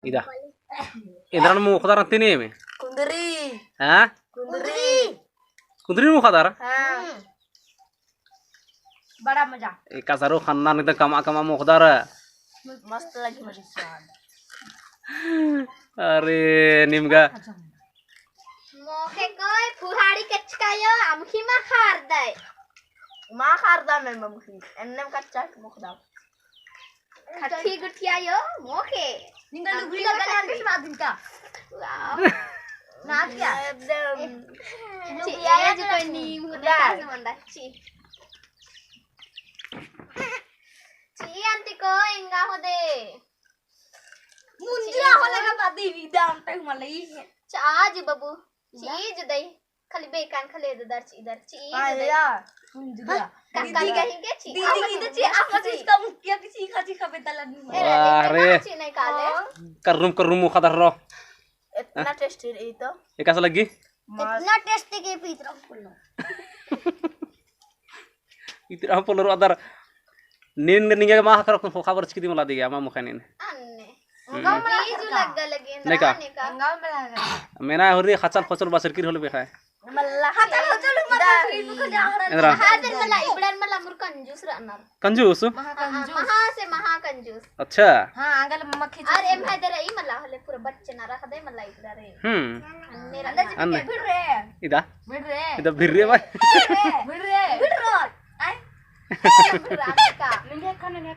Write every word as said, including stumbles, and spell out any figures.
इदा। इन्द्रन मोख़दर अंतिनी में। कुंदरी। हाँ? कुंदरी। कुंदरी मोख़दर? हाँ। बड़ा मजा। एकासे रओ ख़न्नन एकदम कमा कमा मोख़दर। मस्त लगी मजा स्वाद। अरे, निमगा। मोख़े कोई फुहाड़ी कचकायो, अमखी मा खारदय। मा खारदा में ममखी, एन्नेम कच्चा मोख़दा। खट्टी गुठिया यो मोख़े। निंगा लुगड़ी का गला के सुना दिन का। वाओ। ना क्या? एकदम। ची, ये जो कोई नीम होता है, वाह। समझदा, ची। ची, आंटी को एंगा हो दे। मुंजरा हो लगा बादी विदाम तक मलई। चा, आज बाबू। ची, जो दई। खाली बेकान खाली ददर ची, इधर ची, इधर। आया, कुंजरा। हाँ, काका दीदी, कहीं के ची, दीदी आप की तो ची, आप ची। इसका मुखिया की ची, खा ची, खा बेटा लगी। ए, वाह रे। ची नहीं काले। हाँ। कर्रुम, कर्रुम मुखा दर रो। इतना हाँ? Tasty रही तो। एकासे लगी? मस्त। इतना tasty के पीत रहो बोलो। इतरा पोलर अदर नीन निंगे मा खबर, खबर चिकी दी मला दिया, मा मुखा नीन। अन्ने। हम्म। बीजु लग्गा लगे नहीं का? अन्ने का? मेना हुरी खचल खचल बसर किर होले बेखा। मल्ला। खचल खचल मत करी, बुक जा हरन। इन्द्रा। हाँ, दर मला, इबड़न मला मुर कंजूस रहना। कंजूस? महा हाँ, हाँ, कंजूस। महा से महा कंजूस। अच्छा। हाँ, आंगल मक्खी अरे, चूस। भाई दर ई मला होले पूरा बच्चे ना रख दे, मला इबड़ा रे। हम्म। मेरा अन्ने ना। अन्ने। भिड़ रे। इदा? भिड़ रे। इदा भिड़ रे भाई। भिड़ रे। भिड़ रे। आय। भिड़ रे का। निंगे खाने ने